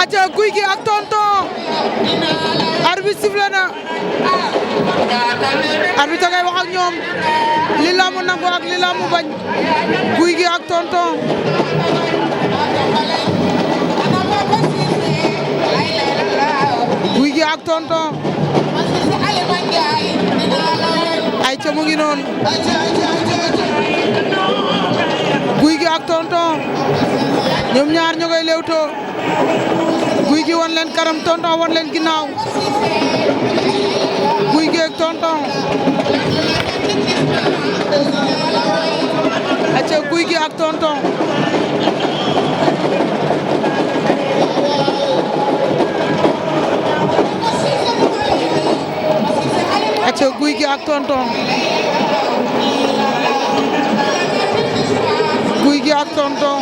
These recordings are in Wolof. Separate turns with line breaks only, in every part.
aca Gouye Gui ak Tonton arbitre sifflé na arbitre ngay wax ak ñoom li laamu nangu ak li laamu bañ Gouye Gui ak Tonton Gouye Gui ak Tonton ay ca mu ngi noonu Gouye Gui ak Tonton ñoom ñaar ñoo koy lewtoo Gouye Gui wan leen kanam Tonton wan leen ginnaaw Gouye Gui ak Tonton aca Gouye Gui ak Tonton aca Gouye Gui ak Tonton Gouye Gui ak Tonton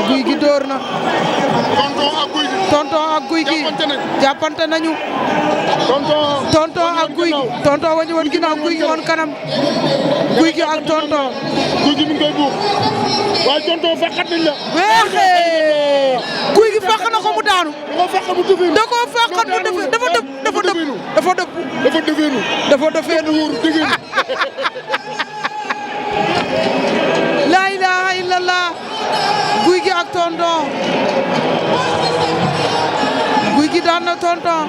Gouye Gui door na Tonton ak Gouye Gui jàppante nañu Tonton ak Gouye Gui Tonton wañu woon ginnaaw Gouye Gui woon kanam Gouye Gui ak Tonton
Gouye Gui mi ngi koy buux waaye Tonton faqat nañ la
weexee Gouye Gui faq na ko mu daanu da koo faqat mu def dafa dëfeenu la ilaha illallah Gouye Gui ak Tonton Gouye Gui daan na Tonton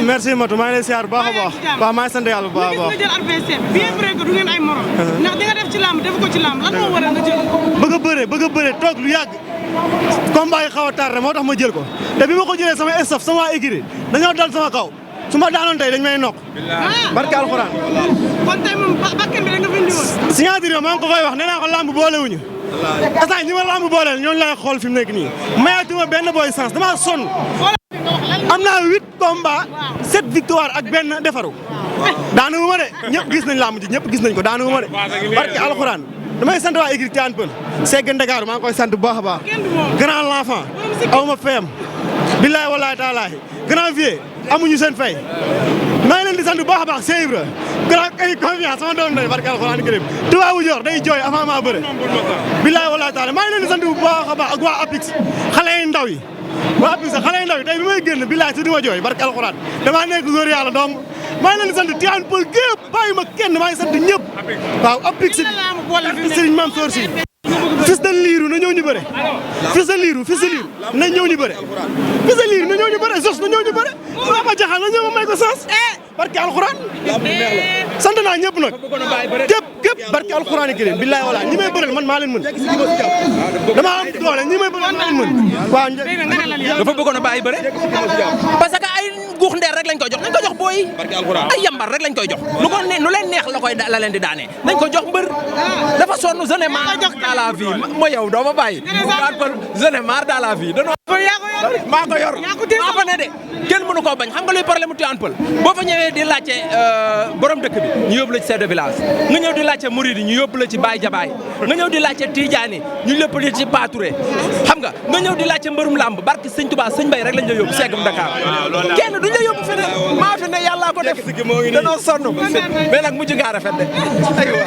merci Matou maa ngi lay siyaar bu baax a baax waaw maa ngi sant yàlla bu baax a baax.
nga jël adversaire bien vrai que du ngeen ay morom. ndax di nga def ci làmb def ko ci làmb lan moo waral nga jël
bëgg a bëre toog lu yàgg combat yi xaw a tardé moo tax ma jël ko te bi ma ko jëlee sama staff sama waa écurie dañoo dal sama kaw su ma daanoon tey dañ may nokk. barke alxuraan.
kon tey moom bakkan bi da nga bindi woon.
signature maa ngi ko koy wax nee naa ko lamb boolewuñu. instant ñi ma lamb booleel ñooñu laay xool fi mu nekk nii mayatuma benn boy sens damaa sonn. am naa 8 combats 7 victoire ak benn defaru daanu wu ma de ñëpp gis nañ lamb ji ñëpp gis nañ ko daanu wu ma de barke alxuraan damay sant waa écurie Tivaouane Peulh Segg Ndakaaru maa ngi koy sant bu baax a baax grand l'enfant aw ma fayam billaay wallaay taalaay grand vieux amuñu seen fay maa ngi leen di sant bu baax a baax Cheikh Ibra grand ay confiance sama doom day barke alxuraan karim tubaabu joor day jooy avant maa bëre billaay wallaay taalaay maa ngi leen di sant bu baax a baax ak waa APIX xale yi ndaw yi waa APIX xale yi ndaw yi tey bi may génn billaay si di ma jooy barke alxuraan damaa nekk góor yàlla donc maa ngi leen di sant Tivaouane Peulh gépp bàyyi ma kenn maa ngi sant ñëpp waaw APIX Serigne Mansour Sy fils de Lirou na ñëw ñu bëre fils de Lirou na ñëw ñu bëre fils de Lirou na ñëw ñu bëre Zos na ñëw ñu bëre Papa Jaxal na ñëw ma may ko sens barke alxuraan sant naa ñëpp nag képp barke alxuraan yi billaay wala ñi may bëreel man maa leen mën dama am doole ñi may bëreel maa leen mën waaw
dafa bëggoon a bàyyi bëre parce que ay guux ndeer rek lañ koy jox nañ ko jox booy ay yambar rek lañ koy jox lu leen neex la leen di daane nañ ko jox mbër dafa sonn je n'ai marre dans la vie mooy yow doo ma bàyyi je n'ai marre dans la vie maa ko yor maa fa ne de kenn mënu koo bañ xam nga luy problème mu Tivaouane Peulh boo fa ñëwee di laajte borom dëkk bi ñu yóbbu la ci chef de village nga ñëw di laajte Mouride ñu yóbbu la ci Baye Jabaay nga ñëw di laajte Tidiane ñu lépp li ci Patouré xam nga ñëw di laajte mbërum làmb barki sëñ Touba sëñ Bay rek lañ la yóbbu Seggum Dakar kenn duñ la yóbbu feneen maa fi ne yàllaa ko def danoo sonn mais nag mujj ngaa rafet de aywa